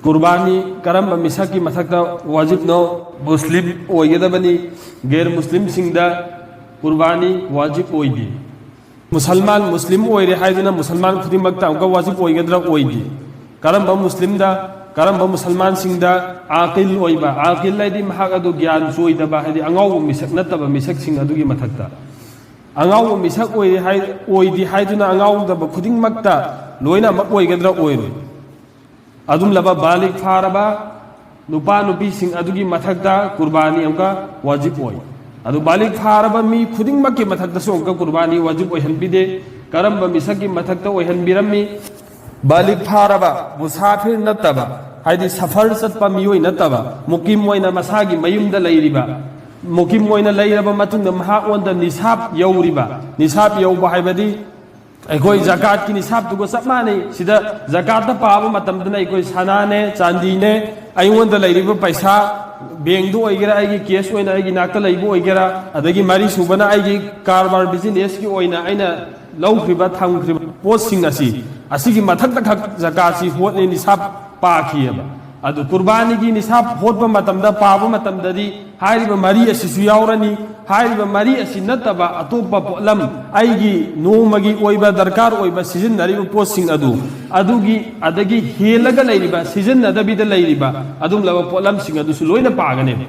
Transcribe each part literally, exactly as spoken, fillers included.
ꯀꯨꯔꯕꯥꯅꯤ ꯀꯔꯝꯕ ꯃꯤꯁꯛꯀꯤ ꯃꯊꯛꯇ ꯋꯥꯖꯤꯕꯅꯣ? ꯃꯨꯁꯂꯤꯝ ꯑꯣꯏꯒꯗꯕꯅꯤ꯫ ꯒꯦꯔ ꯃꯨꯁꯂꯤꯝꯁꯤꯡꯗ ꯀꯨꯔꯕꯥꯅꯤ ꯋꯥꯖꯤꯕ ꯑꯣꯏꯗꯦ꯫ ꯃꯨꯁꯜꯃꯥꯟ ꯃꯨꯁꯂꯤꯝ ꯑꯣꯏꯔꯦ ꯍꯥꯏꯗꯨꯅ ꯃꯨꯁꯜꯃꯥꯟ ꯈꯨꯗꯤꯡꯃꯛꯇ ꯑꯃꯨꯛꯀ ꯋꯥꯖꯤꯕ ꯑꯣꯏꯒꯗ꯭ꯔꯥ? ꯑꯣꯏꯗꯦ꯫ ꯀꯔꯝꯕ ꯃꯨꯁꯂꯤꯝꯗ, ꯀꯔꯝꯕ ꯃꯨꯁꯜꯃꯥꯟꯁꯤꯡꯗ? ꯑꯥꯀꯤꯜ ꯑꯣꯏꯕ, ꯑꯥꯀꯤꯜ ꯍꯥꯏꯗꯤ ꯃꯍꯥꯛ ꯑꯗꯨ ꯒ꯭ꯌꯥꯟ ꯆꯣꯏꯗꯕ, ꯍꯥꯏꯗꯤ ꯑꯉꯥꯎꯕ ꯃꯤꯁꯛ ꯅꯠꯇꯕ ꯃꯤꯁꯛꯁꯤꯡ ꯑꯗꯨꯒꯤ ꯃꯊꯛꯇ꯫ ꯑꯉꯥꯎꯕ ꯃꯤꯁꯛ ꯑꯣꯏꯔꯦ ꯍꯥꯏ, ꯑꯣꯏꯗꯦ ꯍꯥꯏꯗꯨꯅ ꯑꯉꯥꯎꯗꯕ ꯈꯨꯗꯤꯡꯃꯛꯇ ꯂꯣꯏꯅꯃꯛ ꯑꯣꯏꯒꯗ꯭ꯔꯥ? ꯑꯣꯏꯔꯣꯏ꯫ ꯑꯗꯨꯝꯂꯕ ꯕꯥꯂꯤꯒ ꯐꯥꯔꯕ ꯅꯨꯄꯥ ꯅꯨꯄꯤꯁꯤꯡ ꯑꯗꯨꯒꯤ ꯃꯊꯛꯇ ꯀꯨꯔꯕꯥꯅꯤ ꯑꯃꯨꯛꯀ ꯋꯥꯖꯤꯕ ꯑꯣꯏ꯫ ꯑꯗꯨ ꯕꯥꯂꯤꯒ ꯐꯥꯔꯕ ꯃꯤ ꯈꯨꯗꯤꯡꯃꯛꯀꯤ ꯃꯊꯛꯇꯁꯨ ꯑꯃꯨꯛꯀ ꯀꯨꯔꯕꯥꯅꯤ ꯋꯥꯖꯤꯕ ꯑꯣꯏꯍꯟꯕꯤꯗꯦ꯫ ꯀꯔꯝꯕ ꯃꯤꯁꯛꯀꯤ ꯃꯊꯛꯇ ꯑꯣꯏꯍꯟꯕꯤꯔꯝꯃꯤ? ꯕꯥꯂꯤꯒ ꯐꯥꯔꯕ, ꯃꯨꯁꯥꯐꯤꯔ ꯅꯠꯇꯕ, ꯍꯥꯏꯗꯤ ꯁꯐꯔ ꯆꯠꯄ ꯃꯤꯑꯣꯏ ꯅꯠꯇꯕ, ꯃꯨꯀꯤꯝ ꯑꯣꯏꯅ ꯃꯁꯥꯒꯤ ꯃꯌꯨꯝꯗ ꯂꯩꯔꯤꯕ, ꯃꯨꯀꯤꯝ ꯑꯣꯏꯅ ꯂꯩꯔꯕ ꯃꯇꯨꯡꯗ ꯃꯍꯥꯛꯉꯣꯟꯗ ꯅꯤꯁꯥꯕ ꯌꯧꯔꯤꯕ, ꯅꯤꯁꯥꯕ ꯌꯧꯕ ꯍꯥꯏꯕꯗꯤ ꯑꯩꯈꯣꯏ ꯖꯀꯥꯠꯀꯤ ꯅꯤꯁꯥꯕꯇꯨꯒ ꯆꯞ ꯃꯥꯟꯅꯩ꯫ ꯁꯤꯗ ꯖꯀꯥꯠꯇ ꯄꯥꯕ ꯃꯇꯝꯗꯅ ꯑꯩꯈꯣꯏ ꯁꯅꯥꯅꯦ, ꯆꯥꯟꯗꯤꯅꯦ, ꯑꯩꯉꯣꯟꯗ ꯂꯩꯔꯤꯕ ꯄꯩꯁꯥ, ꯕꯦꯡꯗ ꯑꯣꯏꯒꯦꯔꯥ, ꯑꯩꯒꯤ ꯀꯦꯁ ꯑꯣꯏꯅ ꯑꯩꯒꯤ ꯅꯥꯛꯇ ꯂꯩꯕ ꯑꯣꯏꯒꯦꯔꯥ, ꯑꯗꯒꯤ ꯃꯔꯤ ꯁꯨꯕꯅ ꯑꯩꯒꯤ ꯀꯔꯕꯥꯔ ꯕꯤꯖꯤꯅꯦꯁꯀꯤ ꯑꯣꯏꯅ ꯑꯩꯅ ꯂꯧꯈ꯭ꯔꯤꯕ, ꯊꯝꯈ꯭ꯔꯤꯕ ꯄꯣꯠꯁꯤꯡ ꯑꯁꯤ, ꯑꯁꯤꯒꯤ ꯃꯊꯛꯇ ꯈꯛ ꯖꯀꯥꯠꯁꯤ ꯍꯣꯠꯅꯤ, ꯅꯤꯁꯥꯕ ꯄꯥꯈꯤꯑꯕ꯫ ꯑꯗꯨ ꯀꯨꯔꯕꯥꯅꯤꯒꯤ ꯅꯤꯁꯥꯕ ꯍꯣꯠꯄ ꯃꯇꯝꯗ, ꯄꯥꯕ ꯃꯇꯝꯗꯗꯤ ꯍꯥꯏꯔꯤꯕ ꯃꯔꯤ ꯑꯁꯤꯁꯨ ꯌꯥꯎꯔꯅꯤ꯫ ꯍꯥꯏꯔꯤꯕ ꯃꯔꯤ ꯑꯁꯤ ꯅꯠꯇꯕ ꯑꯇꯣꯞꯄ ꯄꯣꯠꯂꯝ, ꯑꯩꯒꯤ ꯅꯣꯡꯃꯒꯤ ꯑꯣꯏꯕ ꯗꯔꯀꯥꯔ ꯑꯣꯏꯕ ꯁꯤꯖꯤꯟꯅꯔꯤꯕ ꯄꯣꯠꯁꯤꯡ ꯑꯗꯨ, ꯑꯗꯨꯒꯤ, ꯑꯗꯒꯤ ꯍꯦꯜꯂꯒ ꯂꯩꯔꯤꯕ ꯁꯤꯖꯤꯟꯅꯗꯕꯤꯗ ꯂꯩꯔꯤꯕ ꯑꯗꯨꯒꯨꯝꯂꯕ ꯄꯣꯠꯂꯝꯁꯤꯡ ꯑꯗꯨꯁꯨ ꯂꯣꯏꯅ ꯄꯥꯒꯅꯦꯕ꯫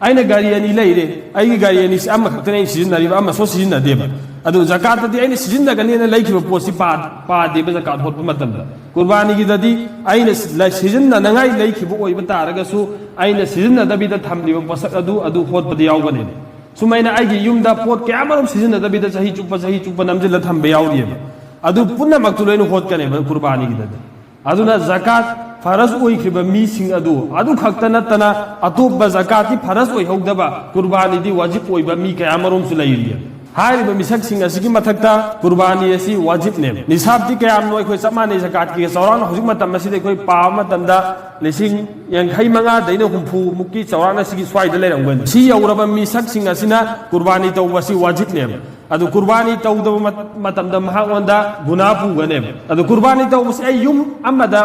ꯑꯩꯅ ꯒꯥꯔꯤ ꯑꯅꯤ ꯂꯩꯔꯦ, ꯑꯩꯒꯤ ꯒꯥꯔꯤ ꯑꯅꯤꯁꯤ ꯑꯃꯈꯛꯇꯅꯦ ꯑꯩꯅ ꯁꯤꯖꯤꯟꯅꯔꯤꯕ, ꯑꯃꯁꯨ ꯁꯤꯖꯤꯟꯅꯗꯦꯕ꯫ ꯑꯗꯨ ꯖꯀꯥꯠꯇꯗꯤ ꯑꯩꯅ ꯁꯤꯖꯤꯟꯅꯒꯅꯦꯅ ꯂꯩꯈꯤꯕ ꯄꯣꯠꯁꯤ ꯄꯥ-, ꯄꯥꯗꯦꯕ ꯖꯀꯥꯠ ꯍꯣꯠꯄ ꯃꯇꯝꯗ꯫ ꯀꯨꯔꯕꯥꯅꯤꯒꯤꯗꯗꯤ ꯑꯩꯅ ꯁꯤ-, ꯂ-, ꯁꯤꯖꯤꯟꯅꯅꯉꯥꯏ ꯂꯩꯈꯤꯕ ꯑꯣꯏꯕ ꯇꯥꯔꯒꯁꯨ, ꯑꯩꯅ ꯁꯤꯖꯤꯟꯅꯗꯕꯤꯗ ꯊꯝꯂꯤꯕ ꯄꯣꯠꯁꯛ ꯑꯗꯨ, ꯑꯗꯨ ꯍꯣꯠꯄꯗ ꯌꯥꯎꯒꯅꯦꯕ꯫ ꯁꯨꯃꯥꯏꯅ ꯑꯩꯒꯤ ꯌꯨꯝꯗ ꯄꯣꯠ ꯀꯌꯥꯃꯔꯨꯝ ꯁꯤꯖꯤꯟꯅꯗꯕꯤꯗ ꯆꯍꯤ ꯆꯨꯞꯄ, ꯆꯍꯤ ꯆꯨꯞꯄ ꯅꯝꯁꯤꯜꯂ ꯊꯝꯕ ꯌꯥꯎꯔꯤꯑꯕ꯫ ꯑꯗꯨ ꯄꯨꯝꯅꯃꯛꯇꯨ ꯂꯣꯏꯅ ꯍꯣꯠꯀꯅꯦꯕ ꯀꯨꯔꯕꯥꯅꯤꯒꯤꯗꯗꯤ꯫ ꯑꯗꯨꯅ ꯖꯀꯥꯠ ꯐꯔꯖ ꯑꯣꯏꯈ꯭ꯔꯤꯕ ꯃꯤꯁꯤꯡ ꯑꯗꯨ, ꯑꯗꯨ ꯈꯛꯇ ꯅꯠꯇꯅ ꯑꯇꯣꯞꯄ ꯖꯀꯥꯠꯇꯤ ꯐꯔꯖ ꯑꯣꯏꯍꯧꯗꯕ, ꯀꯨꯔꯕꯥꯅꯤꯗꯤ ꯋꯥꯖꯤꯕ ꯑꯣꯏꯕ ꯃꯤ ꯀꯌꯥꯃꯔꯨꯝꯁꯨ ꯂꯩꯔꯤꯑꯕ꯫ ꯍꯥꯏꯔꯤꯕ ꯃꯤꯁꯛꯁꯤꯡ ꯑꯁꯤꯒꯤ ꯃꯊꯛꯇ ꯀꯨꯔꯕꯥꯅꯤ ꯑꯁꯤ ꯋꯥꯖꯤꯕꯅꯦꯕ꯫ ꯅꯤꯁꯥꯕꯇꯤ ꯀꯌꯥꯝꯅꯣ ꯑꯩꯈꯣꯏ ꯆꯞ ꯃꯥꯟꯅꯩ, ꯖꯀꯥꯠꯀꯤ ꯆꯥꯎꯔꯥꯛꯅ ꯍꯧꯖꯤꯛ ꯃꯇꯝ ꯑꯁꯤꯗ ꯑꯩꯈꯣꯏ ꯄꯥꯕ ꯃꯇꯝꯗ ꯂꯤꯁꯤꯡ ꯌꯥꯡꯈꯩ ꯃꯉꯥꯗꯩꯅ ꯍꯨꯝꯐꯨ ꯃꯨꯛꯀꯤ ꯆꯥꯎꯔꯥꯛꯅ ꯁꯤꯒꯤ ꯁ꯭ꯋꯥꯏꯗ ꯂꯩꯔꯝꯒꯅꯤ꯫ ꯁꯤ ꯌꯧꯔꯕ ꯃꯤꯁꯛꯁꯤꯡ ꯑꯁꯤꯅ ꯀꯨꯔꯕꯥꯅꯤ ꯇꯧꯕ ꯑꯁꯤ ꯋꯥꯖꯤꯕꯅꯦꯕ꯫ ꯑꯗꯨ ꯀꯨꯔꯕꯥꯅꯤ ꯇꯧꯗꯕ ꯃꯠ-, ꯃꯇꯝꯗ ꯃꯍꯥꯛꯉꯣꯟꯗ ꯒꯨꯅꯥ ꯄꯨꯒꯅꯦꯕ꯫ ꯑꯗꯨ ꯀꯨꯔꯕꯥꯅꯤ ꯇꯧꯕꯁꯤ ꯑꯩ ꯌꯨꯝ ꯑꯃꯗ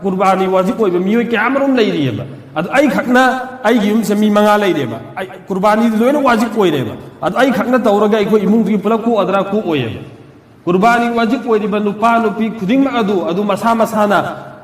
ꯀꯨꯔꯕꯥꯅꯤ ꯋꯥꯖꯤꯕ ꯑꯣꯏꯕ ꯃꯤꯑꯣꯏ ꯀꯌꯥ ꯑꯃꯔꯣꯝ ꯂꯩꯔꯤꯑꯕ꯫ ꯑꯗꯣ ꯑꯩ ꯈꯛꯅ, ꯑꯩꯒꯤ ꯌꯨꯝꯁꯦ ꯃꯤ ꯃꯉꯥ ꯂꯩꯔꯦꯕ, ꯑꯩ ꯀꯨꯔꯕꯥꯅꯤꯗꯤ ꯂꯣꯏꯅ ꯋꯥꯖꯤꯕ ꯑꯣꯏꯔꯦꯕ꯫ ꯑꯗꯣ ꯑꯩ ꯈꯛꯅ ꯇꯧꯔꯒ ꯑꯩꯈꯣꯏ ꯏꯃꯨꯡꯗꯨꯒꯤ ꯄꯨꯂꯞ ꯀꯣꯛꯑꯗ꯭ꯔꯥ? ꯀꯣꯛꯑꯣꯏꯑꯕ꯫ ꯀꯨꯔꯕꯥꯅꯤ ꯋꯥꯖꯤꯕ ꯑꯣꯏꯔꯤꯕ ꯅꯨꯄꯥ ꯅꯨꯄꯤ ꯈꯨꯗꯤꯡꯃꯛ ꯑꯗꯨ, ꯑꯗꯨ ꯃꯁꯥ ꯃꯁꯥꯅ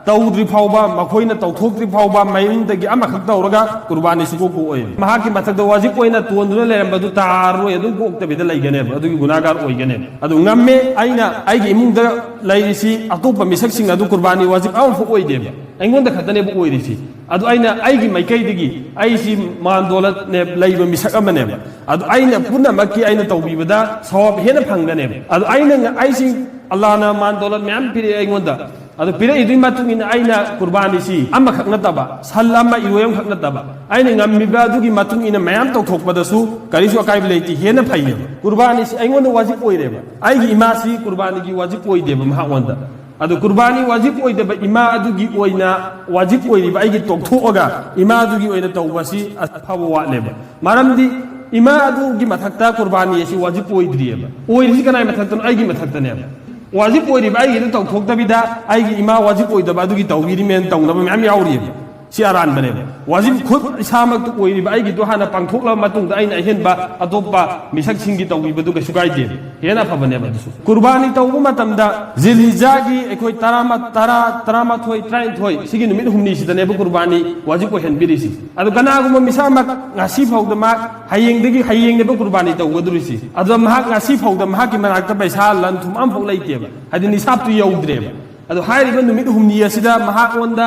ꯇꯧꯗ꯭ꯔꯤ ꯐꯥꯎꯕ, ꯃꯈꯣꯏꯅ ꯇꯧꯊꯣꯛꯇ꯭ꯔꯤ ꯐꯥꯎꯕ ꯃꯌꯨꯝꯗꯒꯤ ꯑꯃꯈꯛ ꯇꯧꯔꯒ ꯀꯨꯔꯕꯥꯅꯤ ꯁꯨꯀꯣꯛ ꯀꯣꯛꯑꯣꯏꯕ꯫ ꯃꯍꯥꯛꯀꯤ ꯃꯊꯛꯇ ꯋꯥꯖꯤꯕ ꯑꯣꯏꯅ ꯇꯣꯟꯗꯨꯅ ꯂꯩꯔꯝꯕꯗꯨ ꯇꯥꯔꯔꯣꯏ, ꯑꯗꯨꯝ ꯀꯣꯛꯇꯕꯤꯗ ꯂꯩꯒꯅꯦꯕ, ꯑꯗꯨꯒꯤ ꯒꯨꯅꯥꯒꯥꯔ ꯑꯣꯏꯒꯅꯦꯕ꯫ ꯑꯗꯨ ꯉꯝꯃꯦ, ꯑꯩꯅ ꯑꯩꯒꯤ ꯏꯃꯨꯡꯗ ꯂꯩꯔꯤꯁꯤ ꯑꯇꯣꯞꯄ ꯃꯤꯁꯛꯁꯤꯡ ꯑꯗꯨ ꯀꯨꯔꯕꯥꯅꯤ ꯋꯥꯖꯤꯕ ꯑꯃꯐꯥꯎ ꯑꯣꯏꯗꯦꯕ, ꯑꯩꯉꯣꯟꯗ ꯈꯛꯇꯅꯦꯕ ꯑꯣꯏꯔꯤꯁꯤ꯫ ꯑꯗꯨ ꯑꯩꯅ ꯑꯩꯒꯤ ꯃꯥꯏꯀꯩꯗꯒꯤ, ꯑꯩꯁꯤ ꯃꯥꯟ ꯗꯣꯂꯠꯅꯦ ꯂꯩꯕ ꯃꯤꯁꯛ ꯑꯃꯅꯦꯕ, ꯑꯗꯨ ꯑꯩꯅ ꯄꯨꯝꯅꯃꯛꯀꯤ ꯑꯩꯅ ꯇꯧꯕꯤꯕꯗ ꯁꯋꯥꯕ ꯍꯦꯟꯅ ꯐꯪꯒꯅꯦꯕ꯫ ꯑꯗꯨ ꯑꯩꯅ ꯉ-, ꯑꯩꯁꯤ ꯑꯜꯂꯥꯍꯅ ꯃꯥꯟ ꯗꯣꯂꯠ ꯃꯌꯥꯝ ꯄꯤꯔꯛꯑꯦ ꯑꯩꯉꯣꯟꯗ꯫ ꯑꯗꯨ ꯄꯤꯔꯛꯏꯗꯨꯒꯤ ꯃꯇꯨꯡ ꯏꯟꯅ ꯑꯩꯅ ꯀꯨꯔꯕꯥꯅꯤꯁꯤ ꯑꯃꯈꯛ ꯅꯠꯇꯕ, ꯁꯟ ꯑꯃ, ꯏꯔꯣꯏ ꯑꯃꯈꯛ ꯅꯠꯇꯕ, ꯑꯩꯅ ꯉꯝꯃꯤꯕ ꯑꯗꯨꯒꯤ ꯃꯇꯨꯡ ꯏꯟꯅ ꯃꯌꯥꯝ ꯇꯧꯊꯣꯛꯄꯗꯁꯨ ꯀꯔꯤꯁꯨ ꯑꯀꯥꯏꯕ ꯂꯩꯇꯦ, ꯍꯦꯟꯅ ꯐꯩꯌꯦꯕ꯫ ꯀꯨꯔꯕꯥꯅꯤꯁꯤ ꯑꯩꯉꯣꯟꯗ ꯋꯥꯖꯤꯕ ꯑꯣꯏꯔꯦꯕ, ꯑꯩꯒꯤ ꯏꯃꯥꯁꯤ ꯀꯨꯔꯕꯥꯅꯤꯒꯤ ꯋꯥꯖꯤꯕ ꯑꯣꯏꯗꯦꯕ ꯃꯍꯥꯛꯉꯣꯟꯗ꯫ ꯑꯗꯨ ꯀꯨꯔꯕꯥꯅꯤ ꯋꯥꯖꯤꯕ ꯑꯣꯏꯗꯕ ꯏꯃꯥ ꯑꯗꯨꯒꯤ ꯑꯣꯏꯅ ꯋꯥꯖꯤꯕ ꯑꯣꯏꯔꯤꯕ ꯑꯩꯒꯤ ꯇꯣꯛꯊꯣꯛꯑꯒ ꯏꯃꯥ ꯑꯗꯨꯒꯤ ꯑꯣꯏꯅ ꯇꯧꯕꯁꯤ ꯑꯐꯕ ꯋꯥꯠꯂꯦꯕ꯫ ꯃꯔꯝꯗꯤ ꯏꯃꯥ ꯑꯗꯨꯒꯤ ꯃꯊꯛꯇ ꯀꯨꯔꯕꯥꯅꯤ ꯑꯁꯤ ꯋꯥꯖꯤꯕ ꯑꯣꯏꯗ꯭ꯔꯤꯑꯕ꯫ ꯑꯣꯏꯔꯤꯁꯤ ꯀꯅꯥꯏ ꯃꯊꯛꯇꯅꯣ? ꯑꯩꯒꯤ ꯃꯊꯛꯇꯅꯦꯕ꯫ ꯋꯥꯖꯤꯕ ꯑꯣꯏꯔꯤꯕ ꯑꯩꯒꯤꯗꯨ ꯇꯧꯊꯣꯛꯇꯕꯤꯗ ꯑꯩꯒꯤ ꯏꯃꯥ ꯋꯥꯖꯤꯕ ꯑꯣꯏꯗꯕ ꯑꯗꯨꯒꯤ ꯇꯧꯕꯤꯔꯤꯃꯦꯅ ꯇꯧꯅꯕ ꯃꯌꯥꯝ ꯌꯥꯎꯔꯤꯑꯕ꯫ ꯁꯤ ꯑꯔꯥꯟꯕꯅꯦꯕ꯫ ꯋꯥꯖꯤꯕ ꯈꯨꯠ ꯏꯁꯥꯃꯛꯇ ꯑꯣꯏꯔꯤꯕ ꯑꯩꯒꯤꯗꯨ ꯍꯥꯟꯅ ꯄꯥꯡꯊꯣꯛꯂꯕ ꯃꯇꯨꯡꯗ ꯑꯩꯅ ꯑꯍꯦꯟꯕ ꯑꯇꯣꯞꯄ ꯃꯤꯁꯛꯁꯤꯡꯒꯤ ꯇꯧꯕꯤꯕꯗꯨ ꯀꯩꯁꯨ ꯀꯥꯏꯗꯦꯕ꯫ ꯍꯦꯟꯅ ꯑꯐꯕꯅꯦꯕ ꯑꯗꯨꯁꯨ꯫ ꯀꯨꯔꯕꯥꯅꯤ ꯇꯧꯕ ꯃꯇꯝꯗ ꯖꯤꯜꯍꯤꯖꯥꯒꯤ ꯑꯩꯈꯣꯏ ꯇꯔꯥꯃ-, ꯇꯔꯥ, ꯇꯔꯥꯃꯥꯊꯣꯏ, ꯇꯔꯥꯅꯤꯊꯣꯏ, ꯁꯤꯒꯤ ꯅꯨꯃꯤꯠ ꯍꯨꯝꯅꯤꯁꯤꯗꯅꯦꯕ ꯀꯨꯔꯕꯥꯅꯤ ꯋꯥꯖꯤꯕ ꯑꯣꯏꯍꯟꯕꯤꯔꯤꯁꯤ꯫ ꯑꯗꯨ ꯀꯅꯥꯒꯨꯝꯕ ꯃꯤꯁꯛ ꯑꯃ ꯉꯁꯤ ꯐꯥꯎꯗ ꯃꯍꯥꯛ ꯍꯌꯦꯡꯗꯒꯤ, ꯍꯌꯦꯡꯅꯦꯕ ꯀꯨꯔꯕꯥꯅꯤ ꯇꯧꯒꯗꯧꯔꯤꯁꯤ꯫ ꯑꯗꯣ ꯃꯍꯥꯛ ꯉꯁꯤ ꯐꯥꯎꯗ ꯃꯍꯥꯛꯀꯤ ꯃꯅꯥꯛꯇ ꯄꯩꯁꯥ, ꯂꯟ ꯊꯨꯝ ꯑꯃꯐꯥꯎ ꯂꯩꯇꯦꯕ, ꯍꯥꯏꯗꯤ ꯅꯤꯁꯥꯞꯇꯨ ꯌꯧꯗ꯭ꯔꯦꯕ꯫ ꯑꯗꯣ ꯍꯥꯏꯔꯤꯕ ꯅꯨꯃꯤꯠ ꯍꯨꯝꯅꯤ ꯑꯁꯤꯗ ꯃꯍꯥꯛꯉꯣꯟꯗ,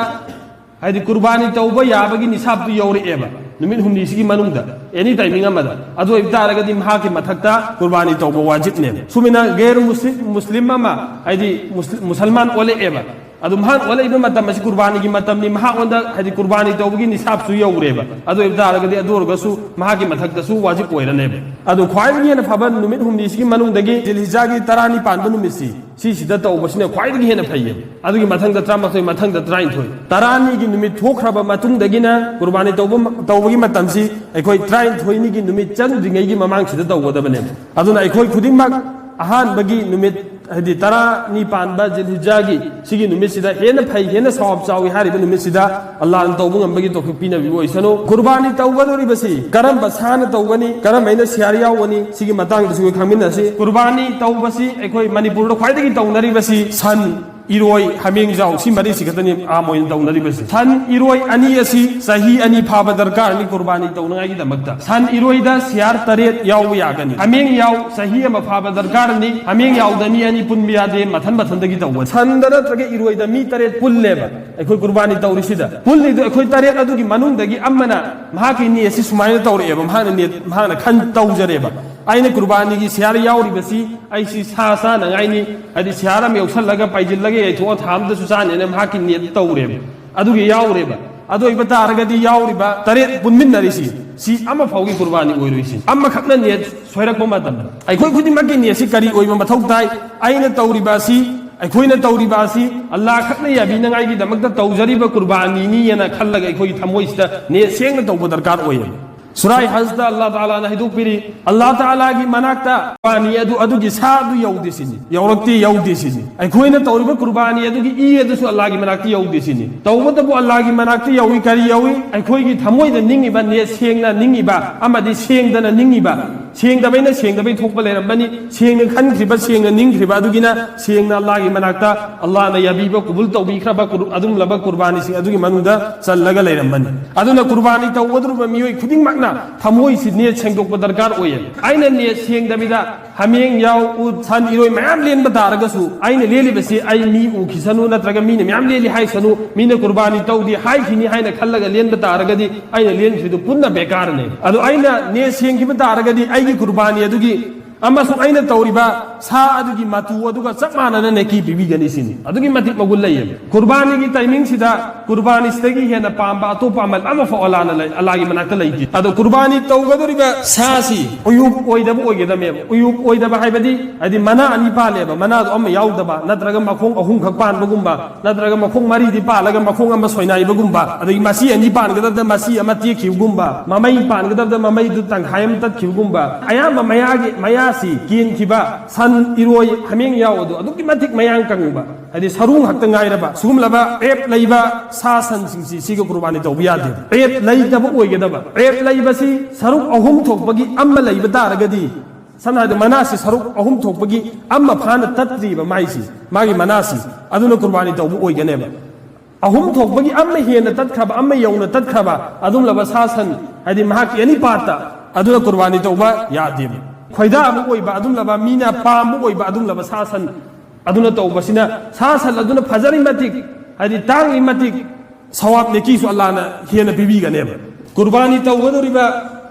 ꯍꯥꯏꯗꯤ ꯀꯨꯔꯕꯥꯅꯤ ꯇꯧꯕ ꯌꯥꯕꯒꯤ ꯅꯤꯁꯥꯞꯇꯨ ꯌꯧꯔꯛꯑꯦꯕ, ꯅꯨꯃꯤꯠ ꯍꯨꯝꯅꯤꯁꯤꯒꯤ ꯃꯅꯨꯡꯗ, ꯑꯦꯅꯤ ꯇꯥꯏꯃꯤꯡ ꯑꯃꯗ꯫ ꯑꯗꯨ ꯑꯣꯏꯕ ꯇꯥꯔꯒꯗꯤ ꯃꯍꯥꯛꯀꯤ ꯃꯊꯛꯇ ꯀꯨꯔꯕꯥꯅꯤ ꯇꯧꯕ ꯋꯥꯖꯤꯕꯅꯦꯕ꯫ ꯁꯨꯃꯥꯏꯅ ꯒꯩꯔ ꯃꯨꯁꯂꯤꯝ, ꯃꯨꯁꯂꯤꯝ ꯑꯃ, ꯍꯥꯏꯗꯤ ꯃꯨꯁ-, ꯃꯨꯁꯜꯃꯥꯟ ꯑꯣꯜꯂꯛꯑꯦꯕ꯫ ꯑꯗꯨ ꯃꯍꯥꯛ ꯑꯣꯜꯂꯛꯏꯕ ꯃꯇꯝ ꯑꯁꯤ ꯀꯨꯔꯕꯥꯅꯤꯒꯤ ꯃꯇꯝꯅꯤ, ꯃꯍꯥꯛꯉꯣꯟꯗ ꯍꯥꯏꯗꯤ ꯀꯨꯔꯕꯥꯅꯤ ꯇꯧꯕꯒꯤ ꯅꯤꯁꯥꯞꯁꯨ ꯌꯧꯔꯦꯕ꯫ ꯑꯗꯨ ꯑꯣꯏꯕ ꯇꯥꯔꯒꯗꯤ ꯑꯗꯨ ꯑꯣꯏꯔꯒꯁꯨ ꯃꯍꯥꯛꯀꯤ ꯃꯊꯛꯇꯁꯨ ꯋꯥꯖꯤꯕ ꯑꯣꯏꯔꯅꯦꯕ꯫ ꯑꯗꯨ ꯈ꯭ꯋꯥꯏꯗꯒꯤ ꯍꯦꯟꯅ ꯐꯕ ꯅꯨꯃꯤꯠ ꯍꯨꯝꯅꯤꯁꯤꯒꯤ ꯃꯅꯨꯡꯗꯒꯤ ꯖꯤꯜꯍꯤꯖꯥꯒꯤ ꯇꯔꯥꯅꯤ ꯄꯥꯟꯕ ꯅꯨꯃꯤꯠꯁꯤ, ꯁꯤꯁꯤꯗ ꯇꯧꯕꯁꯤꯅ ꯈ꯭ꯋꯥꯏꯗꯒꯤ ꯍꯦꯟꯅ ꯐꯩꯌꯦꯕ꯫ ꯑꯗꯨꯒꯤ ꯃꯊꯪꯗ ꯇꯔꯥꯃꯥꯊꯣꯏ, ꯃꯊꯪꯗ ꯇꯔꯥꯅꯤꯊꯣꯏ꯫ ꯇꯔꯥꯅꯤꯒꯤ ꯅꯨꯃꯤꯠ ꯊꯣꯛꯈ꯭ꯔꯕ ꯃꯇꯨꯡꯗꯒꯤꯅ ꯀꯨꯔꯕꯥꯅꯤ ꯇꯧꯕ, ꯇꯧꯕꯒꯤ ꯃꯇꯝꯁꯤ ꯑꯩꯈꯣꯏ ꯇꯔꯥꯅꯤꯊꯣꯏꯅꯤꯒꯤ ꯅꯨꯃꯤꯠ ꯆꯪꯗ꯭ꯔꯤꯉꯩꯒꯤ ꯃꯃꯥꯡꯁꯤꯗ ꯇꯧꯒꯗꯕꯅꯦꯕ꯫ ꯑꯗꯨꯅ ꯑꯩꯈꯣꯏ ꯈꯨꯗꯤꯡꯃꯛ ꯑꯍꯥꯟꯕꯒꯤ ꯅꯨꯃꯤꯠ ꯍꯥꯏꯗꯤ ꯇꯔꯥꯅꯤ ꯄꯥꯟꯕ ꯖꯤꯜꯍꯤꯖꯥꯒꯤ ꯁꯤꯒꯤ ꯅꯨꯃꯤꯠꯁꯤꯗ ꯍꯦꯟꯅ ꯐꯩ, ꯍꯦꯟꯅ ꯁꯋꯥꯕ ꯆꯥꯎꯏ ꯍꯥꯏꯔꯤꯕ ꯅꯨꯃꯤꯠꯁꯤꯗ ꯑꯜꯂꯥꯍꯅ ꯇꯧꯕ ꯉꯝꯕꯒꯤ ꯇꯧꯐꯤꯛ ꯄꯤꯅꯕꯤꯕ ꯑꯣꯏꯁꯅꯨ꯫ ꯀꯨꯔꯕꯥꯅꯤ ꯇꯧꯒꯗꯧꯔꯤꯕꯁꯤ ꯀꯔꯝꯕ ꯁꯥꯅ ꯇꯧꯒꯅꯤ, ꯀꯔꯝꯍꯥꯏꯅ ꯁꯤꯌꯥꯔ ꯌꯥꯎꯒꯅꯤ, ꯁꯤꯒꯤ ꯃꯇꯥꯡꯗꯁꯨ ꯑꯩꯈꯣꯏ ꯈꯪꯃꯤꯟꯅꯁꯤ꯫ ꯀꯨꯔꯕꯥꯅꯤ ꯇꯧꯕꯁꯤ ꯑꯩꯈꯣꯏ ꯃꯅꯤꯄꯨꯔꯗ ꯈ꯭ꯋꯥꯏꯗꯒꯤ ꯇꯧꯅꯔꯤꯕꯁꯤ ꯁꯟ, ꯏꯔꯣꯏ, ꯍꯥꯃꯦꯡꯖꯥꯎ, ꯁꯤ ꯃꯔꯤꯁꯤ ꯈꯛꯇꯅꯤ ꯑꯥꯝ ꯑꯣꯏꯅ ꯇꯧꯅꯔꯤꯕꯁꯤ꯫ ꯁꯟ, ꯏꯔꯣꯏ ꯑꯅꯤ ꯑꯁꯤ ꯆꯍꯤ ꯑꯅꯤ ꯐꯥꯕ ꯗꯔꯀꯥꯔꯅꯤ ꯀꯨꯔꯕꯥꯅꯤ ꯇꯧꯅꯉꯥꯏꯒꯤꯗꯃꯛꯇ꯫ ꯁꯟ, ꯏꯔꯣꯏꯗ ꯁꯤꯌꯥꯔ ꯇꯔꯦꯠ ꯌꯥꯎꯕ ꯌꯥꯒꯅꯤ꯫ ꯍꯥꯃꯦꯡ ꯌꯥꯎ ꯆꯍꯤ ꯑꯃ ꯐꯥꯕ ꯗꯔꯀꯥꯔꯅꯤ꯫ ꯍꯥꯃꯦꯡ ꯌꯥꯎꯗ ꯃꯤ ꯑꯅꯤ ꯄꯨꯟꯕ ꯌꯥꯗꯦ, ꯃꯊꯟ ꯃꯊꯟꯗꯒꯤ ꯇꯧꯕ꯫ ꯁꯟꯗ ꯅꯠꯇ꯭ꯔꯒ ꯏꯔꯣꯏꯗ ꯃꯤ ꯇꯔꯦꯠ ꯄꯨꯜꯂꯦꯕ ꯑꯩꯈꯣꯏ ꯀꯨꯔꯕꯥꯅꯤ ꯇꯧꯔꯤꯁꯤꯗ꯫ ꯄꯨꯜꯂꯤꯗꯨ ꯑꯩꯈꯣꯏ ꯇꯔꯦꯠ ꯑꯗꯨꯒꯤ ꯃꯅꯨꯡꯗꯒꯤ ꯑꯃꯅ ꯃꯍꯥꯛꯀꯤ ꯅꯦꯠꯁꯤ ꯁꯨꯃꯥꯏꯅ ꯇꯧꯔꯛꯑꯦꯕ, ꯃꯍꯥꯛꯅ ꯅꯦꯠ, ꯃꯍꯥꯛꯅ ꯈꯟ ꯇꯧꯖꯔꯦꯕ꯫ ꯑꯩꯅ ꯀꯨꯔꯕꯥꯅꯤꯒꯤ ꯁꯤꯌꯥꯔ ꯌꯥꯎꯔꯤꯕꯁꯤ ꯑꯩꯁꯤ ꯁꯥ ꯆꯥꯅꯉꯥꯏꯅꯤ, ꯍꯥꯏꯗꯤ ꯁꯤꯌꯥꯔ ꯑꯃ ꯌꯧꯁꯜꯂꯒ ꯄꯥꯏꯁꯤꯜꯂꯒ ꯌꯩꯊꯣꯛꯑ ꯊꯥ ꯑꯃꯗꯁꯨ ꯆꯥꯅꯦꯅ ꯃꯍꯥꯛꯀꯤ ꯅꯦꯠ ꯇꯧꯔꯦꯕ꯫ ꯑꯗꯨꯒꯤ ꯌꯥꯎꯔꯦꯕ꯫ ꯑꯗꯨ ꯑꯣꯏꯕ ꯇꯥꯔꯒꯗꯤ ꯌꯥꯎꯔꯤꯕ ꯇꯔꯦꯠ ꯄꯨꯟꯃꯤꯟꯅꯔꯤꯁꯤ, ꯁꯤ ꯑꯃ ꯐꯥꯎꯒꯤ ꯀꯨꯔꯕꯥꯅꯤ ꯑꯣꯏꯔꯣꯏꯁꯤ꯫ ꯑꯃꯈꯛꯅ ꯅꯦꯠ ꯁꯣꯏꯔꯛꯄ ꯃꯇꯝꯗ ꯑꯩꯈꯣꯏ ꯈꯨꯗꯤꯡꯃꯛꯀꯤ ꯅꯦꯠꯁꯤ ꯀꯔꯤ ꯑꯣꯏꯕ ꯃꯊꯧ ꯇꯥꯏ? ꯑꯩꯅ ꯇꯧꯔꯤꯕ ꯑꯁꯤ, ꯑꯩꯈꯣꯏꯅ ꯇꯧꯔꯤꯕ ꯑꯁꯤ ꯑꯜꯂꯥꯍ ꯈꯛꯅ ꯌꯥꯕꯤꯅꯉꯥꯏꯒꯤꯗꯃꯛꯇ ꯇꯧꯖꯔꯤꯕ ꯀꯨꯔꯕꯥꯅꯤꯅꯤ ꯍꯥꯏꯅ ꯈꯜꯂꯒ ꯑꯩꯈꯣꯏꯒꯤ ꯊꯃꯣꯏꯁꯤꯗ ꯅꯦꯠ ꯁꯦꯡꯅ ꯇꯧꯕ ꯗꯔꯀꯥꯔ ꯑꯣꯏꯌꯦꯕ꯫ ꯁꯨꯔꯥꯏ ꯍꯖꯗ ꯑꯜꯂꯥꯍ ꯇꯥꯂꯥꯅ ꯍꯥꯏꯗꯣꯛꯄꯤꯔꯤ, ꯑꯜꯂꯥꯍ ꯇꯥꯂꯥꯒꯤ ꯃꯅꯥꯛꯇ ꯀꯨꯔꯕꯥꯅꯤ ꯑꯗꯨ, ꯑꯗꯨꯒꯤ ꯁꯥ ꯑꯗꯨ ꯌꯧꯗꯦ ꯁꯤꯅꯤ, ꯌꯧꯔꯛꯇꯦ, ꯌꯧꯗꯦ ꯁꯤꯅꯤ꯫ ꯑꯩꯈꯣꯏꯅ ꯇꯧꯔꯤꯕ ꯀꯨꯔꯕꯥꯅꯤ ꯑꯗꯨꯒꯤ ꯏ ꯑꯗꯨꯁꯨ ꯑꯜꯂꯥꯍꯒꯤ ꯃꯅꯥꯛꯇ ꯌꯧꯗꯦ ꯁꯤꯅꯤ꯫ ꯇꯧꯕꯇꯕꯨ ꯑꯜꯂꯥꯍꯒꯤ ꯃꯅꯥꯛꯇ ꯌꯧꯏ꯫ ꯀꯔꯤ ꯌꯧꯏ? ꯑꯩꯈꯣꯏꯒꯤ ꯊꯃꯣꯏꯗ ꯅꯤꯡꯉꯤꯕ, ꯅꯦꯠ ꯁꯦꯡꯅ ꯅꯤꯡꯉꯤꯕ ꯑꯃꯗꯤ ꯁꯦꯡꯗꯅ ꯅꯤꯡꯉꯤꯕ꯫ ꯁꯦꯡꯗꯕꯩꯅ ꯁꯦꯡꯗꯕꯩ ꯊꯣꯛꯄ ꯂꯩꯔꯝꯕꯅꯤ, ꯁꯦꯡꯅ ꯈꯟꯈ꯭ꯔꯤꯕ, ꯁꯦꯡꯅ ꯅꯤꯡꯈ꯭ꯔꯤꯕ ꯑꯗꯨꯒꯤꯅ ꯁꯦꯡꯅ ꯑꯜꯂꯥꯍꯒꯤ ꯃꯅꯥꯛꯇ ꯑꯜꯂꯥꯍꯅ ꯌꯥꯕꯤꯕ, ꯀꯨꯕꯨꯜ ꯇꯧꯕꯤꯈ꯭ꯔꯕ ꯀꯨꯔ-, ꯑꯗꯨꯒꯨꯝꯂꯕ ꯀꯨꯔꯕꯥꯅꯤꯁꯤꯡ ꯑꯗꯨꯒꯤ ꯃꯅꯨꯡꯗ ꯆꯜꯂꯒ ꯂꯩꯔꯝꯕꯅꯤ꯫ ꯑꯗꯨꯅ ꯀꯨꯔꯕꯥꯅꯤ ꯇꯧꯒꯗꯧꯔꯤꯕ ꯃꯤꯑꯣꯏ ꯈꯨꯗꯤꯡꯃꯛꯅ ꯊꯃꯣꯏꯁꯤ ꯅꯦꯠ ꯁꯦꯡꯗꯣꯛꯄ ꯗꯔꯀꯥꯔ ꯑꯣꯏꯌꯦ꯫ ꯑꯩꯅ ꯅꯦꯠ ꯁꯦꯡꯗꯕꯤꯗ ꯍꯥꯃꯦꯡ, ꯌꯥꯎ, ꯎꯠ, ꯁꯟ, ꯏꯔꯣꯏ ꯃꯌꯥꯝ ꯂꯦꯟꯕ ꯇꯥꯔꯒꯁꯨ ꯑꯩꯅ ꯂꯦꯜꯂꯤꯕꯁꯤ ꯑꯩ ꯃꯤ ꯎꯈꯤꯁꯅꯨ, ꯅꯠꯇ꯭ꯔꯒ ꯃꯤꯅ ꯃꯌꯥꯝ ꯂꯦꯜꯂꯤ ꯍꯥꯏꯁꯅꯨ, ꯃꯤꯅ ꯀꯨꯔꯕꯥꯅꯤ ꯇꯧꯗꯦ ꯍꯥꯏꯈꯤꯅꯤ ꯍꯥꯏꯅ ꯈꯜꯂꯒ ꯂꯦꯟꯕ ꯇꯥꯔꯒꯗꯤ ꯑꯩꯅ ꯂꯦꯟꯈ꯭ꯔꯤꯗꯨ ꯄꯨꯟꯅ ꯕꯦꯀꯥꯔꯅꯦ꯫ ꯑꯗꯣ ꯑꯩꯅ ꯅꯦꯠ ꯁꯦꯡꯈꯤꯕ ꯇꯥꯔꯒꯗꯤ ꯑꯩꯒꯤ ꯀꯨꯔꯕꯥꯅꯤ ꯑꯗꯨꯒꯤ ꯑꯃꯁꯨꯡ ꯑꯩꯅ ꯇꯧꯔꯤꯕ ꯁꯥ ꯑꯗꯨꯒꯤ ꯃꯇꯨ ꯑꯗꯨꯒ ꯆꯞ ꯃꯥꯟꯅꯅ ꯅꯦꯀꯤ ꯄꯤꯕꯤꯒꯅꯤ ꯁꯤꯅꯤ꯫ ꯑꯗꯨꯒꯤ ꯃꯇꯤꯛ ꯃꯒꯨꯟ ꯂꯩꯌꯦꯕ꯫ ꯀꯨꯔꯕꯥꯅꯤꯒꯤ ꯇꯥꯏꯃꯤꯡꯁꯤꯗ ꯀꯨꯔꯕꯥꯅꯤꯁꯤꯗꯒꯤ ꯍꯦꯟꯅ ꯄꯥꯝꯕ ꯑꯇꯣꯞꯄ ꯑꯃꯜ ꯑꯃꯐꯥꯎ ꯑꯜꯂꯥꯅ ꯂꯩ-, ꯑꯜꯂꯥꯒꯤ ꯃꯅꯥꯛꯇ ꯂꯩꯇꯦ꯫ ꯑꯗꯣ ꯀꯨꯔꯕꯥꯅꯤ ꯇꯧꯒꯗꯧꯔꯤꯕ ꯁꯥꯁꯤ ꯎꯌꯨꯞ ꯑꯣꯏꯗꯕ ꯑꯣꯏꯒꯗꯕꯅꯦꯕ꯫ ꯎꯌꯨꯞ ꯑꯣꯏꯗꯕ ꯍꯥꯏꯕꯗꯤ, ꯍꯥꯏꯗꯤ ꯃꯅꯥ ꯑꯅꯤ ꯄꯥꯜꯂꯦꯕ, ꯃꯅꯥꯗꯣ ꯑꯃ ꯌꯥꯎꯗꯕ, ꯅꯠꯇ꯭ꯔꯒ ꯃꯈꯣꯡ ꯑꯍꯨꯝꯈꯛ ꯄꯥꯟꯕꯒꯨꯝꯕ, ꯅꯠꯇ꯭ꯔꯒ ꯃꯈꯣꯡ ꯃꯔꯤꯗꯤ ꯄꯥꯜꯂꯒ ꯃꯈꯣꯡ ꯑꯃ ꯁꯣꯏꯅꯥꯏꯕꯒꯨꯝꯕ, ꯑꯗꯒꯤ ꯃꯆꯤ ꯑꯅꯤ ꯄꯥꯟꯒꯗꯕꯗ ꯃꯆꯤ ꯑꯃ ꯇꯦꯛꯈꯤꯕꯒꯨꯝꯕ, ꯃꯃꯩ ꯄꯥꯟꯒꯗꯕꯗ ꯃꯃꯩꯗꯨ ꯇꯪꯈꯥꯏ ꯑꯃ ꯇꯠꯈꯤꯕꯒꯨꯝꯕ, ꯑꯌꯥꯝꯕ ꯃꯌꯥꯒꯤ, ꯃꯌꯥ ꯁꯤ ꯀꯦꯟꯈꯤꯕ ꯁꯟ, ꯏꯔꯣꯏ, ꯍꯥꯃꯦꯡ ꯌꯥꯎ ꯑꯗꯨ ꯑꯗꯨꯛꯀꯤ ꯃꯇꯤꯛ ꯃꯌꯥꯡ ꯀꯪꯕ, ꯍꯥꯏꯗꯤ ꯁꯔꯨ ꯉꯥꯛꯇ ꯉꯥꯏꯔꯕ, ꯁꯤꯒꯨꯝꯂꯕ ꯑꯦꯞ ꯂꯩꯕ ꯁꯥ ꯁꯟꯁꯤꯡꯁꯤ ꯁꯤꯒ ꯀꯨꯔꯕꯥꯅꯤ ꯇꯧꯕ ꯌꯥꯗꯦꯕ꯫ ꯑꯦꯞ ꯂꯩꯇꯕ ꯑꯣꯏꯒꯗꯕ꯫ ꯑꯦꯞ ꯂꯩꯕꯁꯤ ꯁꯔꯨꯛ ꯑꯍꯨꯝ ꯊꯣꯛꯄꯒꯤ ꯑꯃ ꯂꯩꯕ ꯇꯥꯔꯒꯗꯤ, ꯁꯝꯅ ꯍꯥꯏꯔꯕꯗ ꯃꯅꯥꯁꯤ ꯁꯔꯨꯛ ꯑꯍꯨꯝ ꯊꯣꯛꯄꯒꯤ ꯑꯃ ꯐꯥꯅ ꯇꯠꯇ꯭ꯔꯤꯕ ꯃꯥꯏꯁꯤ, ꯃꯥꯒꯤ ꯃꯅꯥꯁꯤ, ꯑꯗꯨꯅ ꯀꯨꯔꯕꯥꯅꯤ ꯇꯧꯕ ꯑꯣꯏꯒꯅꯦꯕ꯫ ꯑꯍꯨꯝ ꯊꯣꯛꯄꯒꯤ ꯑꯃ ꯍꯦꯟꯅ ꯇꯠꯈ꯭ꯔꯕ, ꯑꯃ ꯌꯧꯅ ꯇꯠꯈ꯭ꯔꯕ ꯑꯗꯨꯝꯂꯕ ꯁꯥ ꯁꯟ, ꯍꯥꯏꯗꯤ ꯃꯍꯥꯛꯀꯤ ꯑꯦꯅꯤ ꯄꯥꯔꯠꯇ, ꯑꯗꯨꯅ ꯀꯨꯔꯕꯥꯅꯤ ꯇꯧꯕ ꯌꯥꯗꯦꯕ꯫ ꯈꯣꯏꯗꯥꯕ ꯑꯣꯏꯕ ꯑꯗꯨꯝꯂꯕ, ꯃꯤꯅ ꯄꯥꯝꯕ ꯑꯣꯏꯕ ꯑꯗꯨꯝꯂꯕ ꯁꯥ ꯁꯟ ꯑꯗꯨꯅ ꯇꯧꯕꯁꯤꯅ, ꯁꯥ ꯁꯟ ꯑꯗꯨꯅ ꯐꯖꯔꯤ ꯃꯇꯤꯛ, ꯍꯥꯏꯗꯤ ꯇꯥꯡꯂꯤ ꯃꯇꯤꯛ, ꯁꯋꯥꯕ ꯅꯦꯀꯤꯁꯨ ꯑꯜꯂꯥꯅ ꯍꯦꯟꯅ ꯄꯤꯕꯤꯒꯅꯦꯕ꯫ ꯀꯨꯔꯕꯥꯅꯤ ꯇꯧꯒꯗꯧꯔꯤꯕ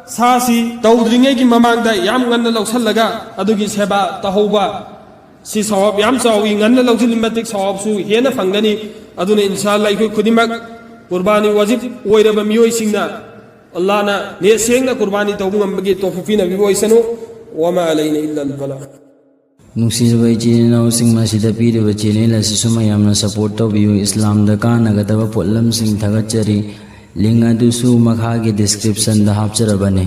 ꯁꯥꯁꯤ ꯇꯧꯗ꯭ꯔꯤꯉꯩꯒꯤ ꯃꯃꯥꯡꯗ ꯌꯥꯝ ꯉꯟꯅ ꯂꯧꯁꯤꯜꯂꯒ ꯑꯗꯨꯒꯤ ꯁꯦꯕꯥ ꯇꯧꯍꯧꯕ, ꯁꯤ ꯁꯋꯥꯕ ꯌꯥꯝ ꯆꯥꯎꯏ꯫ ꯉꯟꯅ ꯂꯧꯁꯤꯜꯂꯤ ꯃꯇꯤꯛ ꯁꯋꯥꯕꯁꯨ ꯍꯦꯟꯅ ꯐꯪꯒꯅꯤ꯫ ꯑꯗꯨꯅ ꯏꯟꯁꯥ ꯑꯜꯂꯥ ꯑꯩꯈꯣꯏ ꯈꯨꯗꯤꯡꯃꯛ ꯀꯨꯔꯕꯥꯅꯤ ꯋꯥꯖꯤꯕ ꯑꯣꯏꯔꯕ ꯃꯤꯑꯣꯏꯁꯤꯡꯅ ꯑꯜꯂꯥꯅ ꯅꯦꯠ ꯁꯦꯡꯅ ꯀꯨꯔꯕꯥꯅꯤ ꯇꯧꯕ ꯉꯝꯕꯒꯤ ꯇꯧꯐꯤꯛ ꯄꯤꯅꯕꯤꯕ ꯑꯣꯏꯁꯅꯨ꯫ ꯋꯃꯥ ꯑꯂꯩꯅ ꯏꯜꯂꯜ ꯕꯂꯥꯒ꯫ ꯅꯨꯡꯁꯤꯔꯕ ꯏꯆꯤꯟ ꯏꯅꯥꯎꯁꯤꯡ, ꯃꯁꯤꯗ ꯄꯤꯔꯤꯕ ꯆꯦꯅꯦꯜ ꯑꯁꯤꯁꯨ ꯃꯌꯥꯝꯅ ꯁꯄꯣꯔꯠ ꯇꯧꯕꯤꯌꯨ꯫ ꯏꯁꯂꯥꯝꯗ ꯀꯥꯟꯅꯒꯗꯕ ꯄꯣꯠꯂꯝꯁꯤꯡ ꯊꯥꯒꯠꯆꯔꯤ꯫ ꯂꯤꯡ ꯑꯗꯨꯁꯨ ꯃꯈꯥꯒꯤ ꯗꯤꯁꯀ꯭ꯔꯤꯞꯁꯟꯗ ꯍꯥꯞꯆꯔꯕꯅꯤ꯫